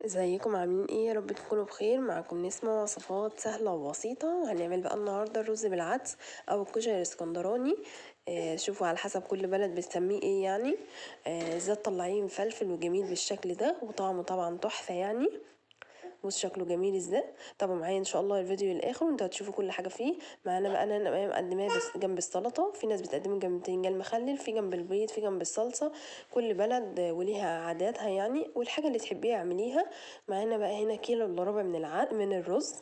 ازيكم عاملين ايه؟ يا رب تكونوا بخير. معاكم نسمة وصفات سهلة وبسيطة. وهنعمل بقى النهاردة الرز بالعدس او الكشري الاسكندراني. شوفوا على حسب كل بلد بتسميه ايه يعني. ازاي تطلعيه مفلفل وجميل بالشكل ده، وطعمه طبعا تحفة يعني. بص شكله جميل ازاي. طبعا معايا ان شاء الله الفيديو للاخر وانتوا هتشوفوا كل حاجة فيه. معانا بقى انا مقدماه بس جنب السلطة. في ناس بتقدمه جنب باذنجان مخلل، في جنب البيض، في جنب الصلصه. كل بلد وليها عاداتها يعني، والحاجة اللي تحبيها اعمليها. معانا بقى هنا كيلو الا ربع من الرز،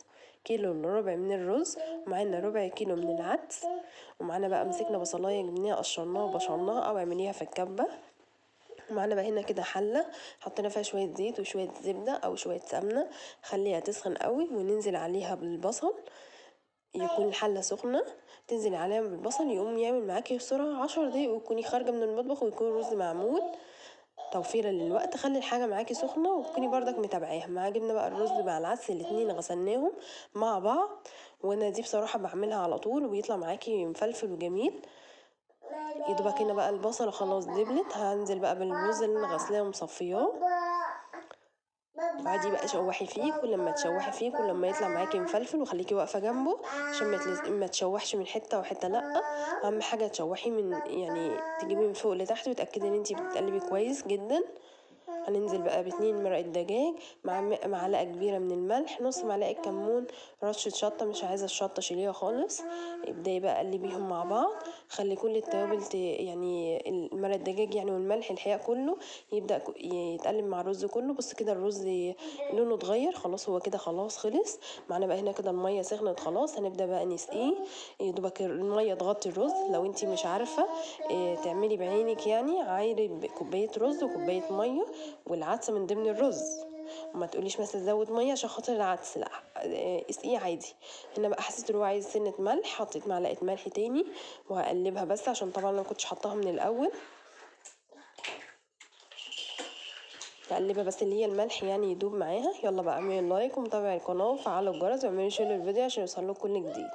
كيلو الا ربع من الرز، ومعانا ربع كيلو من العدس، ومعانا بقى مسكنا بصلايه جبناها قشرناها وبشرناها او اعمليها في الكبه. معانا بقى هنا كده حله حطينا فيها شوية زيت وشوية زبدة او شوية سمنه، خليها تسخن قوي وننزل عليها بالبصل. يكون الحلة سخنة تنزل عليها بالبصل، يقوم يعمل معاكي بسرعة 10 دقايق وتكوني خارجه من المطبخ ويكون الرز معمول. توفيرا للوقت خلي الحاجة معاكي سخنة وتكوني بردك متابعاها. مع جبنا بقى الرز مع العدس الاتنين غسلناهم مع بعض، وانا دي بصراحة بعملها على طول وبيطلع معاكي مفلفل وجميل. يدوبك هنا بقى البصله خلاص دبلت، هنزل بقى بالرز اللي انا غسلاه ومصفياه. بعدي بقى شوحي فيه، كل ما تشوحي فيه كل ما يطلع معاكي مفلفل، وخليكي واقفة جنبه عشان ما تشوحش من حتة وحتة. لا، اهم حاجة تشوحي من يعني تجيبي من فوق لتحت وتاكدي ان انتي بتقلبي كويس جدا. هننزل بقى ب2 مرقه دجاج مع معلقه كبيرة من الملح، نص معلقه كمون، رشه شطه، مش عايزه الشطه شيليها خالص. ابداي بقى قلبيهم مع بعض، خلي كل التوابل يعني مرقه الدجاج يعني والملح الحقيقة كله يبدا يتقلب مع الرز كله. بص كده الرز لونه اتغير خلاص، هو كده خلاص خلص. معانا بقى هنا كده المية سخنت خلاص، هنبدا بقى نسقيه. يا دوبك المية تغطي الرز. لو انتي مش عارفه تعملي بعينك يعني، عايري بكوبايه رز وكوبايه مية والعدس من ضمن الرز، وما تقوليش مثلا زود مية عشان خاطر العدس، لا اسقيه عادي. هنا بقى حسيت ان هو عايز سنة ملح، حطيت معلقه ملح تاني وهقلبها بس عشان طبعا انا ما كنتش حطاها من الاول. هقلبها بس اللي هي الملح يعني يدوب معاها. يلا بقى اعملوا like ومتابعي القناة وفعلوا الجرس واعملوا share للفيديو عشان يوصلكوا كل جديد.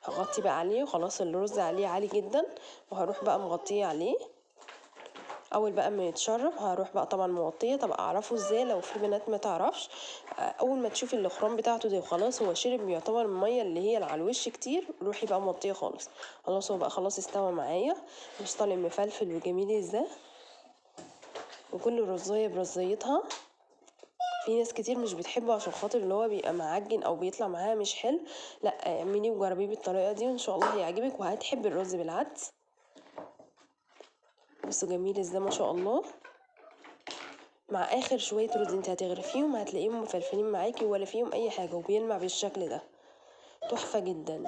هغطي بقى عليه وخلاص، الرز عليه عالي جدا، وهروح بقى مغطيه عليه. اول بقى ما يتشرب هروح بقى طبعا مغطيه. طب اعرفه ازاي لو في بنات ما تعرفش؟ اول ما تشوفي الاخرام بتاعته دي وخلاص هو شرب يعتبر المية اللي هي على الوش كتير، روحي بقى مغطيه خالص. خلاص هو بقى خلاص استوى معايا، بص طالع مفلفل وجميل ازاي، وكل رزايه برزايتها. في ناس كتير مش بتحبه عشان خاطر اللي هو بيبقى معجن او بيطلع معاها مش حلو. لا اعمليه وجربيه بالطريقة دي وان شاء الله هيعجبك وهتحبي الرز بالعدس. بصوا جميل ازاي ما شاء الله. مع اخر شوية رز انت هتغرفيهم هتلاقيهم مفلفلين معاكي ولا فيهم اي حاجة، وبيلمع بالشكل ده تحفة جدا.